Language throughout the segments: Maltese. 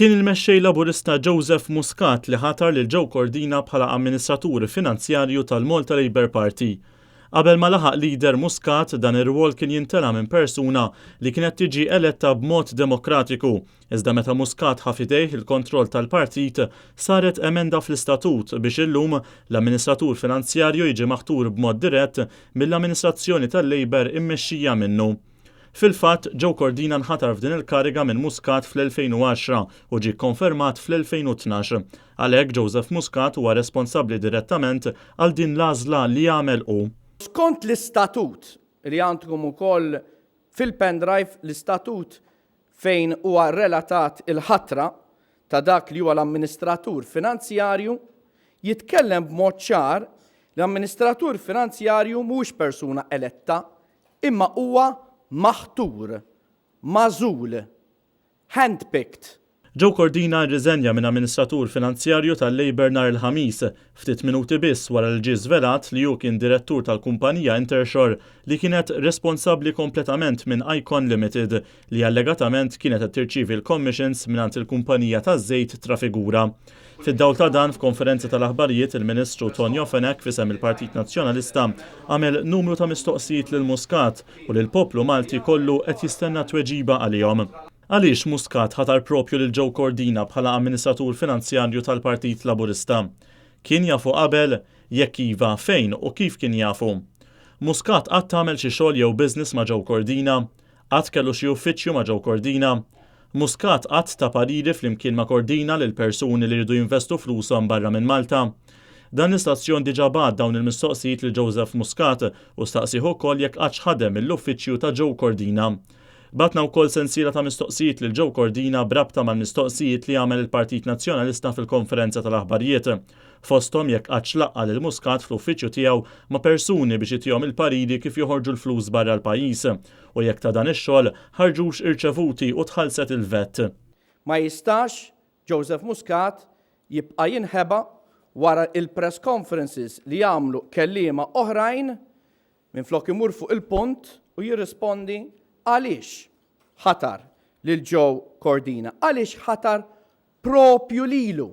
Kien il-Mexxej Laburista Joseph Muscat li ħatar lil Joe Cordina bħala amministratur finanzjarju tal-Malta Labour Party. Qabel ma laħaq leader Muscat, dan ir-rwol kien jintela' minn persuna li kienet tiġi eletta b'mod demokratiku, iżda meta Muscat ħa f'idejh il-kontroll tal-partit, saret emenda fl-istatut biex illum l-amministratur finanzjarju jiġi maħtur b'mod dirett mill-amministrazzjoni tal-Labour immexxija minnu. Fil-fatt, Joe Cordina nħatar f'din il-kariga minn Muscat fl-2010 u ġie kkonfermat fl-2012. Għalhekk, Joseph Muscat huwa responsabbli direttament għal din l-għażla li għamel hu. Skont l-istatut li għandkom ukoll fil-pendrive, l-istatut fejn huwa relatat il-ħatra ta' dak li huwa l-amministratur finanzjarju, jitkellem b'mod ċar li l-amministratur finanzjarju mhuwiex persuna eletta imma huwa maħtur, magħżul, handpicked. Joe Cordina rriżenja minn amministratur finanzjarju tal-Labour nhar il-Ħamis, ftit minuti biss wara li ġie żvelat li hu kien direttur tal-kumpanija Intershore li kienet responsabbli kompletament minn Icon Limited li allegatament kienet qed tirċievi l-commissions mingħand il-kumpanija taż-żejt Trafigura. Fid-dawl ta' dan, f'konferenza tal-aħbarijiet il-Ministru Tonio Fenech f'isem il-Partit Nazzjonalista għamel numru ta' mistoqsijiet lil Muscat u li l-poplu Malti kollu qed jistenna tweġiba għalihom. Għaliex Muscat ħatar propju lil Joe Cordina bħala amministratur finanzjarju tal-Partit Laburista? Kien jafu qabel? Jekk iva, fejn u kif kien jafu? Muscat qatt għamel xi xogħol jew business ma' Joe Cordina? Qatt kellu xi uffiċċju ma' Joe Cordina? Muscat qatt ta pariri flimkien ma' Cordina lil persuni li riedu jinvestu flushom barra minn Malta? Dan l-istazzjon diġà bagħat dawn il-mistoqsijiet lil Joseph Muscat u staqsieh ukoll jekk qattx ħadem mill-uffiċċju ta' Joe Cordina. Bgħatna wkoll sensiela ta' mistoqsijiet lil Joe Cordina b'rabta mal-mistoqsijiet li għamel il-Partit Nazzjonalista fil-konferenza tal-aħbarijiet. Fosthom jekk qattx laqqa' lil Muscat fl-uffiċċju tiegħu ma' persuni biex itihom il-pariri kif joħorġu l-flus barra l-pajjiż. U jekk ta' dan ix-xogħol ħarġux irċevuti u tħallset il-VAT. Ma jistax Joseph Muscat jibqa' jinħeba wara l-press conferences li jagħmlu kelliema oħrajn minflok imur fuq il-punt u jirrispondi għaliex ħatar lil Joe Cordina, għaliex ħatar propju lilu.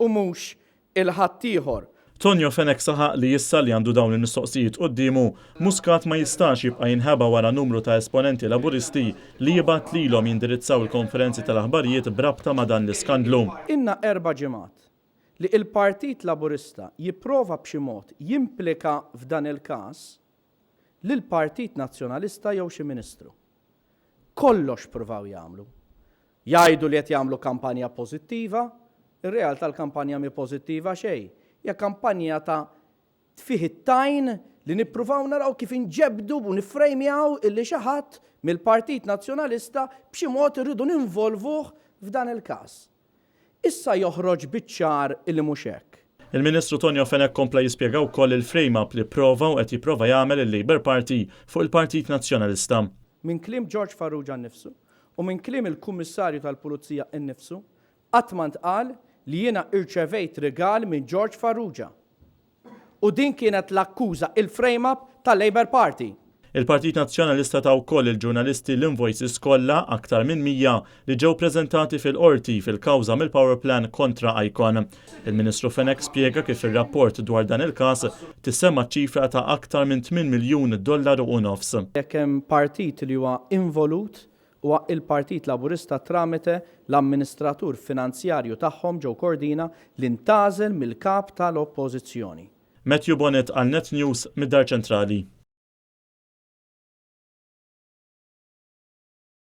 u mhux 'il ħaddieħor. Tonio Fenech saħaq li issa li għandu dawn il-mistoqsijiet quddiemu, Muscat ma jistax jibqa' jinħeba wara numru ta' esponenti Laburisti li jibgħat lilhom jindirizzaw il-konferenzi tal-aħbarijiet b'rabta ma' dan l-iskandlu. Ilna erba' ġimgħat li il-Partit Laburista jipprova b'xi mod jimplika f'dan il-każ lill-Partit Nazzjonalista jew xi Ministru. Kollox pruvaw jagħmlu. Jgħidu li qed jagħmlu kampanja pożittiva, ir-realtà l-kampanja mhi pożittiva xejn. Hija kampanja ta' tfih it-tajn li nippruvaw naraw kif inġebbdu u niffrejmjaw illi xi ħadd mill-Partit Nazzjonalista b'xi mod irridu ninvolvuh f'dan il-każ. Issa joħroġ biċ-ċar illi mhux hekk. Il-Ministru Tonio Fenech kompla jispjega wkoll il-frame-up li pprova u qed jipprova jagħmel il-Labour Party fuq il-Partit Nazzjonalista. Minn kliem George Farrugia nnifsu u minn kliem il-Kummissarju tal-Pulizija nnifsu, qatt ma ntqal li jiena irċevejt rigal minn George Farrugia. U din kienet l-akkuża, il-frame-up tal-Labour Party. Il-Partit Nazzjonalista ta wkoll lill-ġurnalisti l-invoices kollha, aktar minn 100, li ġew preżentati fil-Qorti fil-kawża mill-Power Plan kontra Icon. Il-Ministru Fenech spjega kif fir-rapport dwar dan il-każ tissemma ċ-ċifra ta' aktar minn tminn miljun dollaru u nofs. Jekk hemm partit li huwa involut huwa il-Partit Laburista tramite l-amministratur finanzjarju tagħhom Joe Cordina li ntgħażel mill-Kap tal-Oppożizzjoni. Matthew Bonett għal Net News mid-Dar Ċentrali.